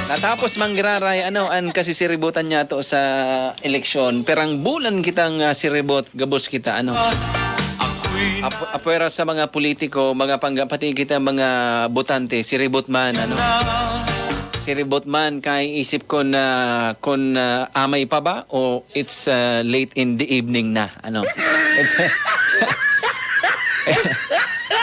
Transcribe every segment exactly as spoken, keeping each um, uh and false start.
Natapos manggiraray, ano, an kasisiributan niya to sa eleksyon. Pirang bulan kitang, ah, siribot, gabos kita, ano. Ap-, apwera sa mga politiko, mga pangga, pati kita mga botante, siribot man, ano. Siribot man, kay isip ko na kun, ah, amay pa ba o it's, ah, late in the evening na, ano. It's,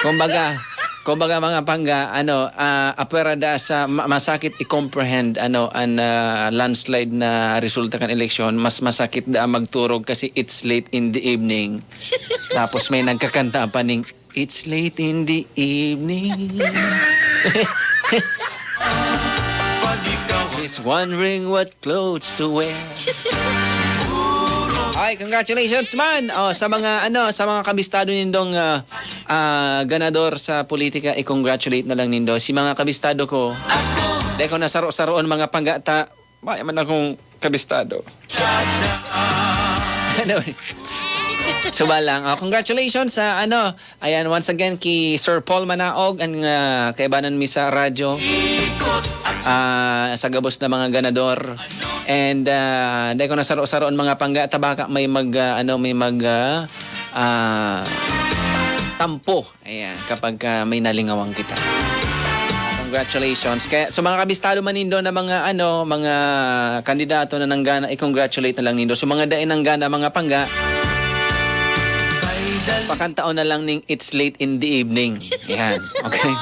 kumbaga, kumbaga, mga pangga, ano, ah, apwera da sa ma-, masakit i-comprehend, ano, an, ah, landslide na resulta kan eleksyon, mas masakit da magturog kasi it's late in the evening. Tapos may nagkakanta pa ning, "It's late in the evening." She's wondering what clothes to wear. Ay, congratulations man. Oh, sa mga, ano, sa mga kabistado nindong, ah, ah, ganador sa politika, i-congratulate na lang nindo. Si mga kabistado ko, dai ko nasaro-saroon mga panggata. May man akong kabistado. Anyway. Suba lang. Oh, congratulations sa, ano, ayan, once again, ki Sir Paul Manaog, an, ah, kaibanan mi sa radyo. Ah, sa gabos na mga ganador. And, ah, dai ko nasaro-saro an mga pangga, ta baka may mag, ah, ano, may mag, ah, ah, tampo. Ayan, kapag, ah, may nalingawang kita. Congratulations. Kaya sa mga kabistado man nindo na mga, ano, mga kandidato na nanggana, i-congratulate na lang nindo. Sa mga dai nanggana, mga pangga, pakantaon na lang ning "It's late in the evening." Yan. Okay?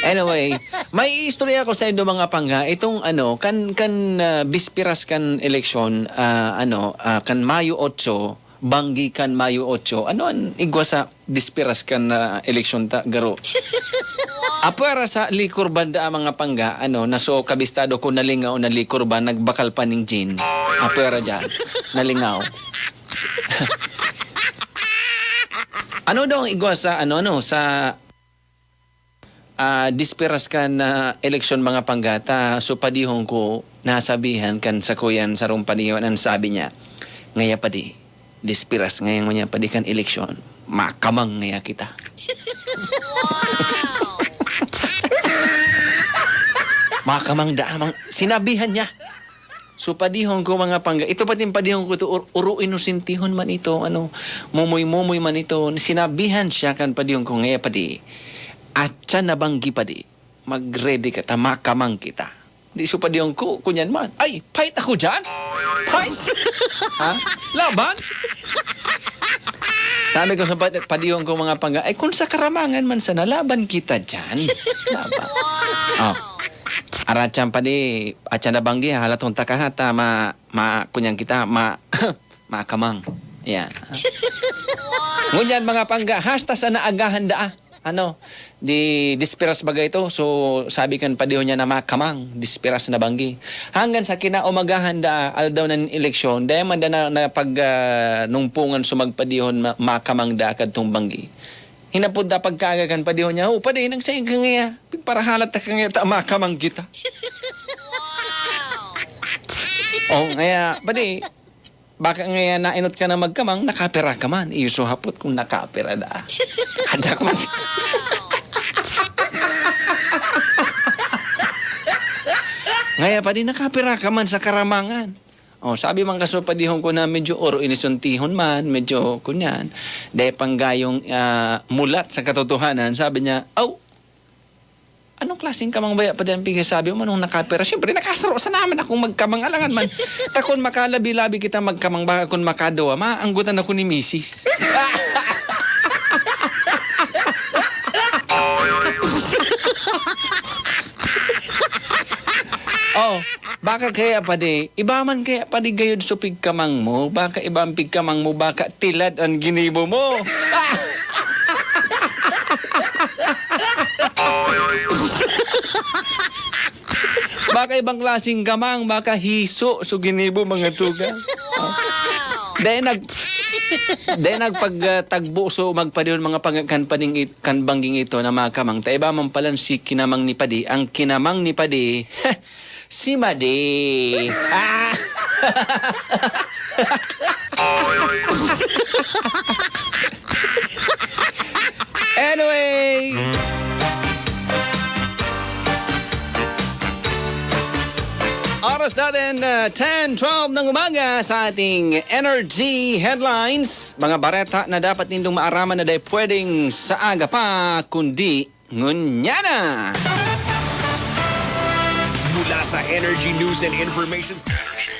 Anyway, may istorya ako sa indo, mga pangga. Itong, ano, kan, kan, ah, bisperas kan eleksyon, ah, ano, ah, kan Mayo otso, banggi kan Mayo otso. Ano an igwa sa bisperas kan, ah, eleksyon ta, garo? Apwera sa Licorban da, mga pangga, ano, naso kabistado ko, nalingaw, na Licorban, nagbakal pa ning gin. Apwera diyan, nalingaw. Ano daw ang igwa sa, ano, ano, sa, ah, disperas kan, ah, eleksyon, mga pangga, ta so padihon ko, nasabihan kan sakuyan sarong padihon, an sabi niya, "Ngaya, padi, disperas ngaya, ngaya, padi, kan eleksyon, makamang ngaya kita." Makamang da, amang, sinabihan niya. So, padihon ko, mga pangga, ito pati yung padihon ko ito, or-, oro inosentihon man ito, ano, mumoy-mumoy man ito, sinabihan siya kan padihon ko, "Ngaya, padi, atyan na banggi, padi, mag-ready ka ta, makamang kita." Di so padihon ko, kunyan man, "Ay, fight ako dyan? Fight? Ha? Laban?" Sabi ko sa pad-, padihon ko, mga pangga, "Ay, kung sa karamangan man sana, laban kita dyan." Laban. Oh. Aratyan, padi, atyan na banggi, halat hong taka ha, ta ma-, ma-, kunyan kita, ma-, makamang. Yeah. Ngunyan, mga pangga, hasta sa naagahan daa. Ano, di, disperas baga ito. So, sabi kan padihon niya na makamang, disperas na banggi. Hanggang sa kinaumagahan daa, aldaw na nin eleksyon, dai man da na, na pag, ah, nungpungan so magpadihon ma-, makamang daa kadtong banggi. Hinapod daa pagkaaga kan padihon niya, "O, padi, nagsaing ka ngaya? Pigparahalat ta ka ngaya ta makamang kita." "O, ngaya, padi, baka ngaya naenot ka na magkamang, nakapira ka man." Iyo so hapot kung nakapira daa. Adak man. "Ngaya, padi, nakapira ka man sa karamangan?" O, sabi man kaso padihon ko na medyo oro inisontihon man, medyo kunyan, dai panggayong, ah, mulat sa katotohanan, sabi niya, "Aw, anong klaseng kamang baya pa diyan, pigsasabi mo, nung nakapira?" Siyempre, nakasaro sa naman akong magkamang, alangan man. Ta kun makalabi-labi kita magkamang, baka kun makaduwa, maanggutan ako ni misis. Oh, baka kaya, padi, iba man kaya, padi, gayod so pigkamang mo? Baka iba ang pigkamang mo, baka tilad ang ginibo mo. Baka ibang klaseng kamang, baka hiso so ginibo, mga tugang. Dahil nag-, dahil nagpagtagbo so magpadihon mga pang-, kan pading it-, kan bangging ito na makamang, ta iba man palan si kinamang ni padi, ang kinamang ni padi, si madi. Ah! Anyway, Oras natin, uh, ten twelve ng umaga sa ating Energy Headlines. Mga bareta na dapat nindong maaraman na dai pwedeng sa aga pa, kundi ngunyan na. Mula sa Energy News and Information Energy